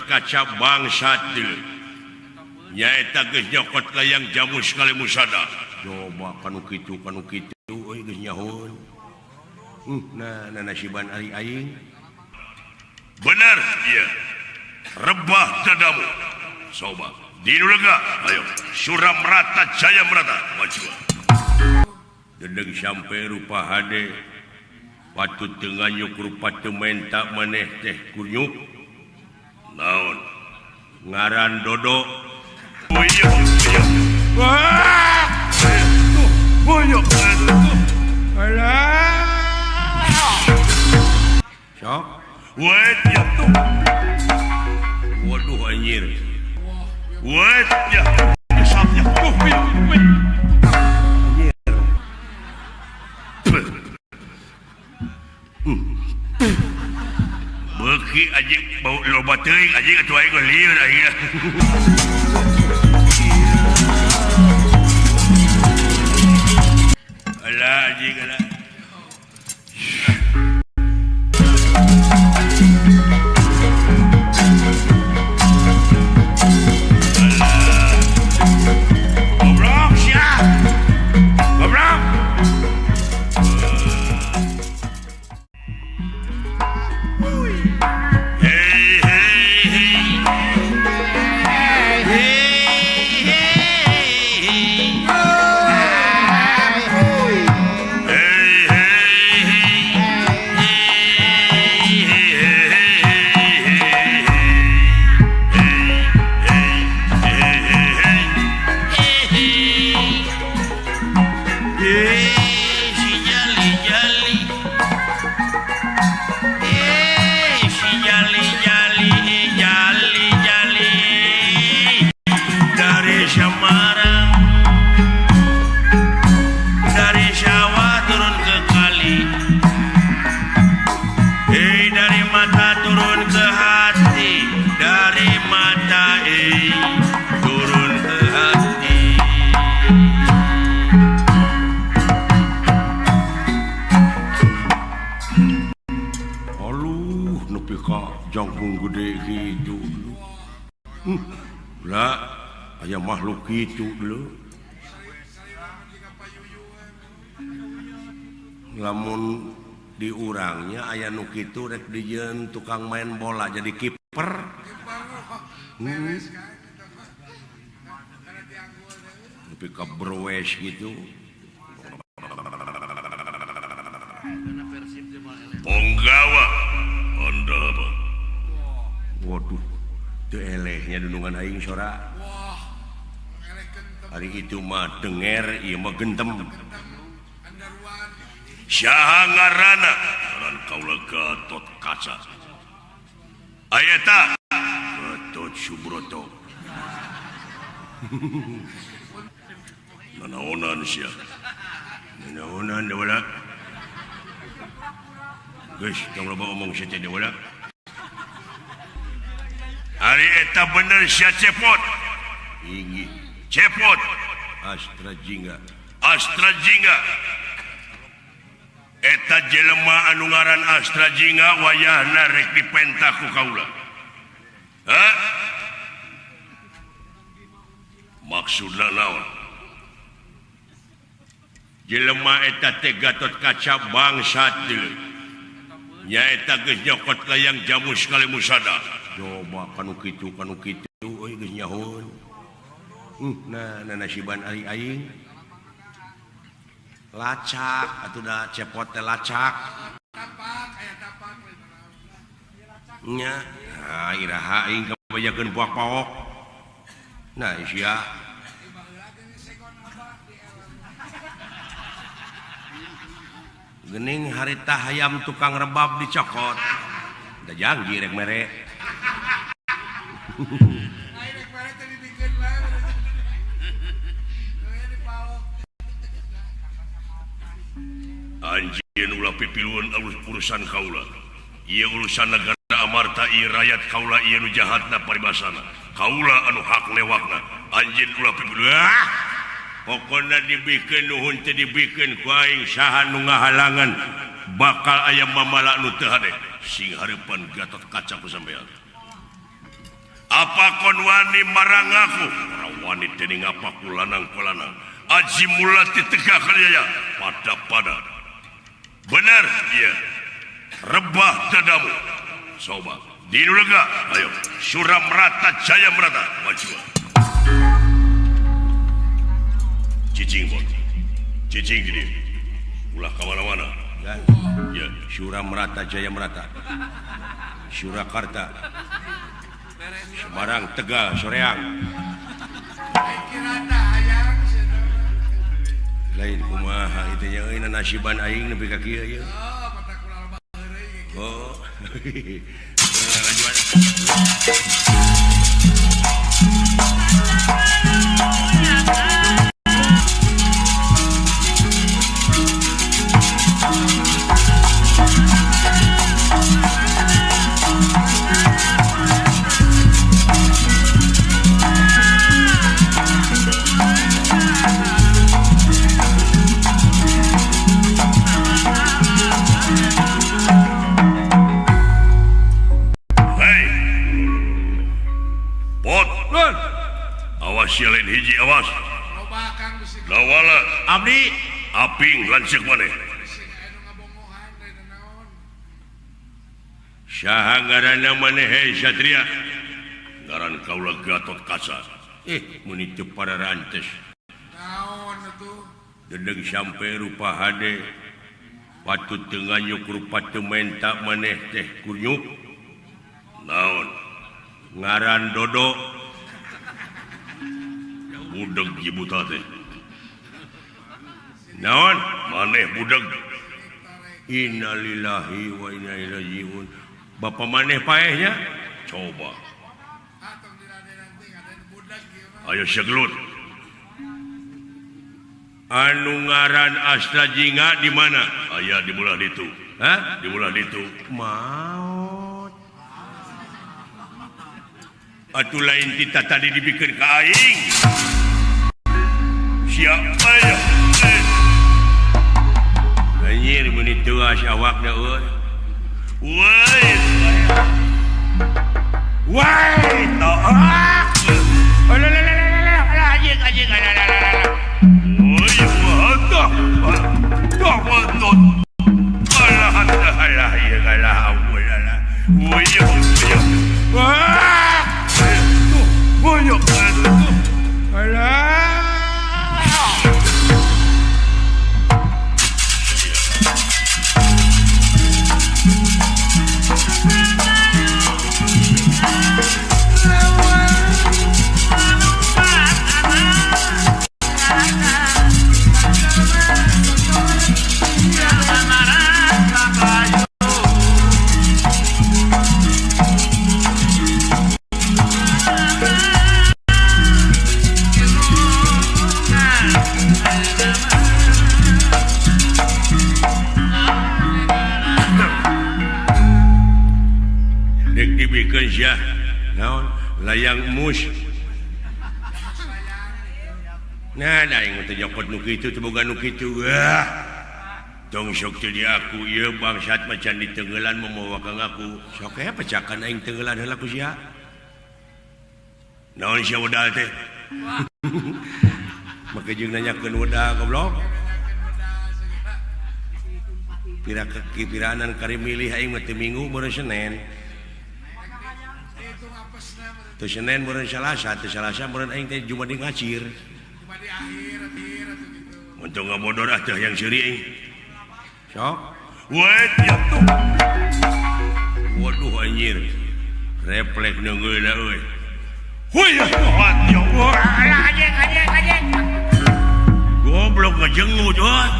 Kaca bangsat deui. Nyaeta geus nyokot layang jamus kali musada. Coba kanu kitu euy geus nyahoeun. Nah nasiban ari aing. Bener ieu. Rebah dadamu. Coba dinu lega. Ayo suram merata jaya merata maju. Dedeg sampai rupa hade. Patut teu nganyuk rupa teu menta maneh teh kunyuk. Naon? Ngaran Dodo. Sok. Waduh anjir. Beuki anjing bau loba teuing anjing atuh aing lieur aing. Alah anjing alah. Goblok sia. Goblok. Hey hey hey. Hey hey. Hey hey hey. Si jali jali. Si jali jali jali jali. Dari Semarang, dari sawah turun ke kali. Dari mata turun ke hati, dari mata turun ke hati. Aluh, nepi ka jangkung gede gitu. Lah, aya makhluk gitu dulu. Lamun di urangnya aya nu kitu rek dijieun tukang main bola jadi kiper. Nepi ka browes gitu. Ponggawa anda apa? Waduh, teu elehnya dunungan aing sora. Hari itu mah denger, ieu mah gentem. Saha ngaranna? Ngaran kaula Gatot Kaca. Aya ta? Gatot Subroto. Nanaonan sia. Nanaonan deui. Geus tong loba omong sia teh deui. Ari eta bener sia cepot. Inggih. Cepot. Astra Jingga. Astra Jingga. Eta jelema anu ngaran Astra Jingga wayahna rek dipentah ku kaula. Hah? Maksudna naon? Jelema eta teh Gatot Kaca bangsat deui. Nyaeta geus nyokot layang jamus kali musada. Coba kanu kitu euy geus nyahoeun. Nah nasiban ari aing. Lacak atuh da cepot teh lacak. Nya, nah iraha aing kabajakeun puak paok. Nah sia. Gening harita hayam tukang rebab dicokot. Da janji rek mere. Anjeun ulah pipilueun urusan kaula. Ieu urusan negara Amarta, ieu rakyat kaula, ieu nu jahatna paribasana. Kaula anu hak lewakna. Anjeun ulah pipilueun. Pokona dibikeun nuhun teu dibikeun ku aing saha nu ngahalangan bakal aya mamala nu teu hade. Sing hareupan Gatot Kaca ku sampean. Apa kon wani marang aku? Ora wani dening apa kulanang-kulanang. Aji mulati tegak ya pada-pada. Benar iya. Rebah dadamu. Coba dinu lega. Ayo Suram Merata Jaya Merata maju. Cicing bot. Cicing di dieu. Ulah ka mana-mana. Ya, Suram Merata Jaya Merata. Surakarta. Semarang, Tegal, Soreang. Lain kumaha itu nya euy nasiban aing nepi ka kieu ieu. Oh. Lain hiji awas lawala abdi aping lanceuk maneh saha ngaranna maneh hei Satria ngaran kaula Gatot Kaca meuni teu pararantes naon atuh dedeg sampe rupa hade patut teu nganyuk rupa teu menta maneh teh kunyuk naon ngaran Dodo budeg ibu teh naon maneh budeg innalillahi wa inna ilaihi rajiun bapa maneh paehnya coba ayo segelut anu ngaran Astra Jingga di mana aya di belah ditu hah di belah ditu maot atuh lain kita tadi dibikeun ka aing siapa ya? Anjir meuni teuas awakna euy. Woi. Woi, toak. Alah anjing anjing alah alah. Woi, wadah. Dah wadah. Alah alah ya alah ampun alah. Woi, woi. Wah. Woi, alah. Layang mus. Nah, aing teh nyokot nu kitu teu boga nu kitu. Wah. Tong sok teu diaku ieu bangsat macan ditenggelan mamawa ka ngaku. Sok aya pecakan aing tenggelan heula ku sia. Naon sia wedal teh? Make jeung nanyakeun wedal goblok. Pira kepiranan kari milih aing mah teu minggu meureun Senen. Teu Senen meureun Salasa, teu Salasa meureun aing teh Jumat di ngacir. Untung ngabodor ah teh yang seuri aing. Sok. Wet ya tuh. Waduh anjir. Refleks neungeuna euy. Huy ya alah anjing anjing anjing. Goblok ngajengut euy.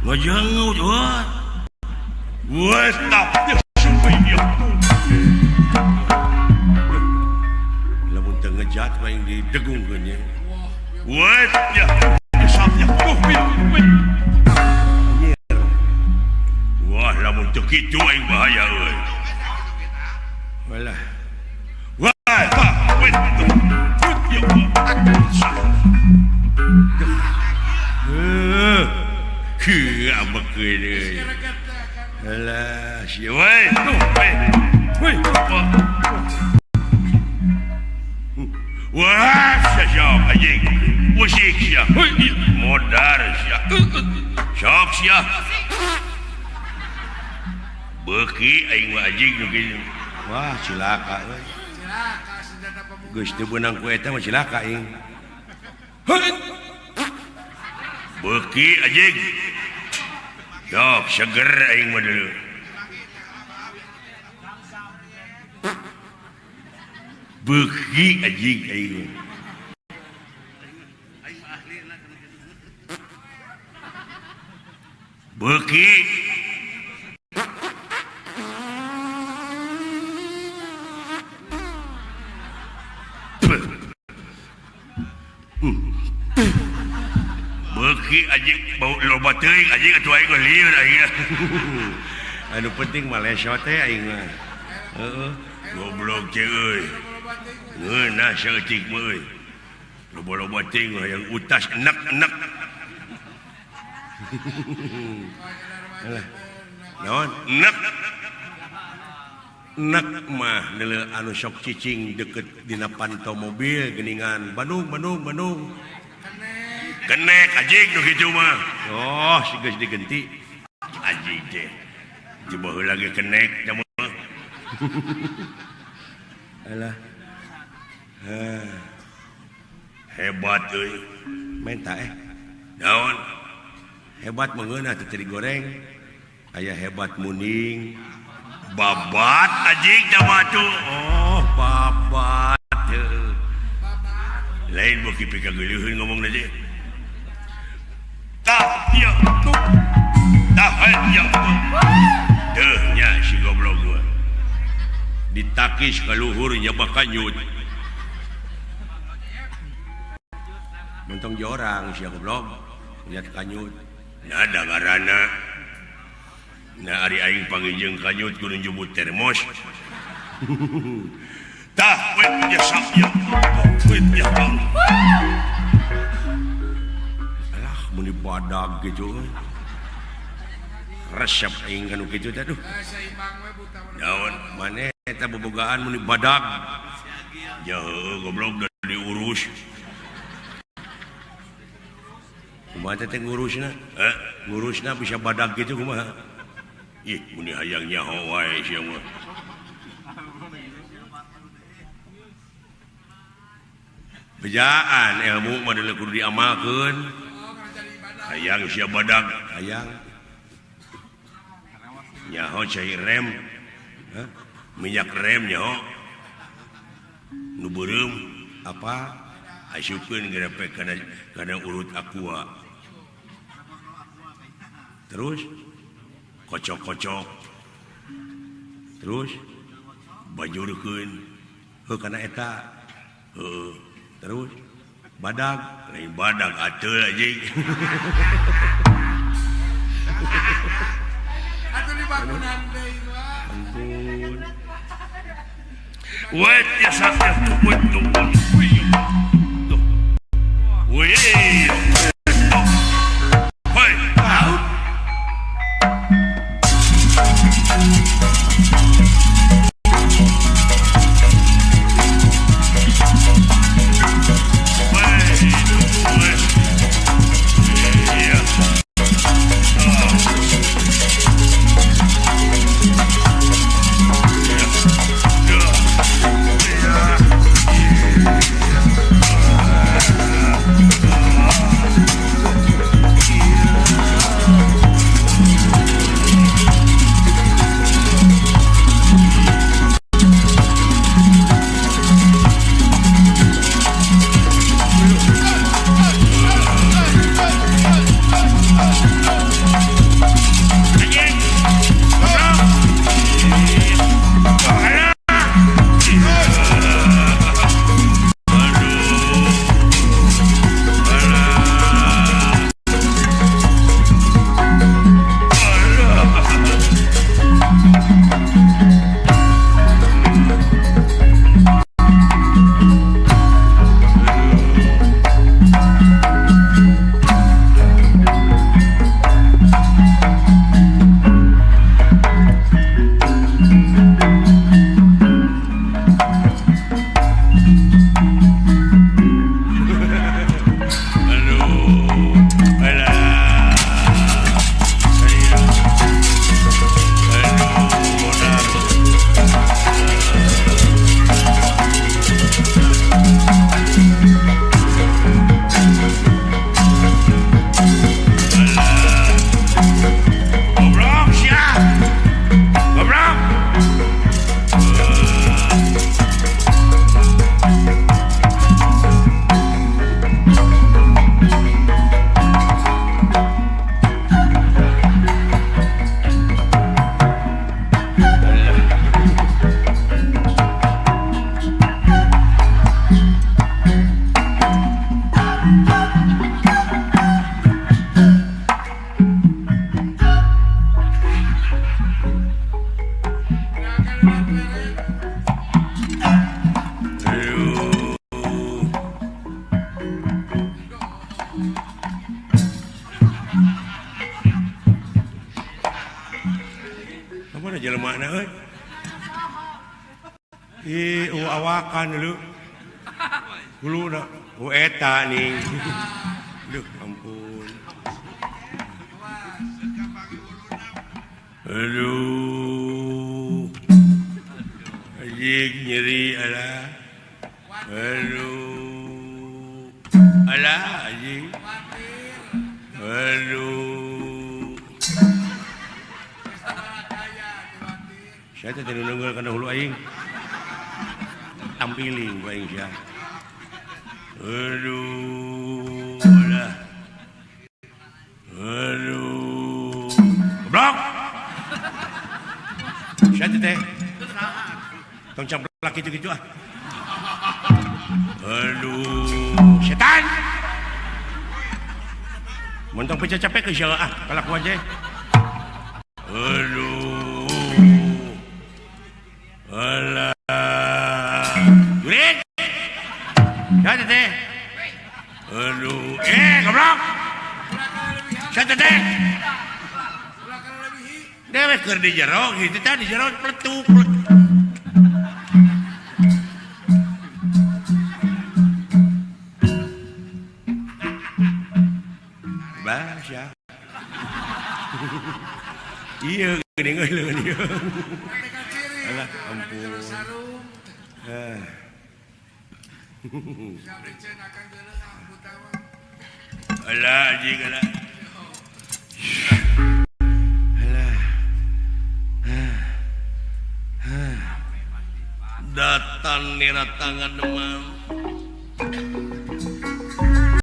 Ngajengut euy. Wes tap. Ngejat main didegungkeun nya. Wet ya. Wah, lamun teu kitu aing bahaya euy. Walah. Wah, wet. Heuh, abekeun euy. Alah, sia we. Woi. Wah, sok anjing. Musik sia. Modar sia. Sok sia. Beuki aing mah anjing nu kitu. Wah, cilaka euy. Cilaka senjata pamungkas. Geus teu beunang ku eta mah cilaka aing. Beuki anjing. Sok seger aing mah dulu. Beuki anjing aing. Beuki. Beuki anjing bau loba teuing anjing atuh aing geus lieur aing. Anu penting mah lesot teh aing mah. Heeh. Goblok teh euy. Ngeunah saeutik mah euy. Loba-loba teuing hayang utas enek-enek. Alah. Naon? Enek. Enek mah deuleu anu sok cicing deket dina panto mobil geuningan Bandung Bandung Bandung. Kenek anjing nu kitu mah. Oh, si geus digenti. Anjing teh. Di baheula ge kenek teh mah. Alah. Hebat euy. Menta Naon? Hebat mengeunah teh teu digoreng. Aya hebat muning. Babat anjing teh mah tuh. Oh, babat heueuh. Lain beuki pikageuleuheun ngomongna teh. Tah ieu tuh. Tah ieu tuh. Deuh nya si goblok mah. Ditakis ka luhur nya bakanyut. Mentong jorang sia goblok lihat kanyut. Nah da ngaranna. Nah ari aing panggih jeung kanyut kudu njubut termos. Tah we ya sak ya. We ya. Alah mun badag gitu euy. Resep aing kanu kitu teh aduh. Naon maneh eta bobogaan mun badag. Ya heueuh goblok da diurus. Kumaha teh ngurusna? Ngurusna bisa badag gitu kumaha? Ih, mun hayang nyaho wae sia mah. Bejaan ilmu mah deuleu kudu diamalkeun. Hayang sia badag, hayang. Nyaho cai rem. Hah? Minyak rem nyaho. Nu beureum apa? Asupkeun gerepek kana urut aqua. Terus kocok-kocok. Terus bajurkeun heuh kana eta. Heuh. Terus badag, lain badag atuh anjing. Atuh di bangunan deui mah. Ampun. Wet ya sakit wet tuh. Wih. Hoi. ku awakan lu. Huluna ku eta nih. Duh ampun. Aduh. Anjing nyeri alah. Aduh. Alah anjing. Aduh. Saya teh teu nunggul kana hulu aing. Tampiling ku aing sia. Aduh, alah. Aduh. Goblok. Sia teh. Tong camplak kitu-kitu ah. Aduh, setan. Montong pecah capek ke sia ah, kalakuan teh. Aduh. Alah. Jurit. Sia teh. Aduh, goblok. Sia teh. Dewek keur di jero gitu tah di jero pletuk. Bah sia. Ieu geuning euy leuweung ieu. Alah ampun. Alah anjing alah. Alah. Datang niratangan demam.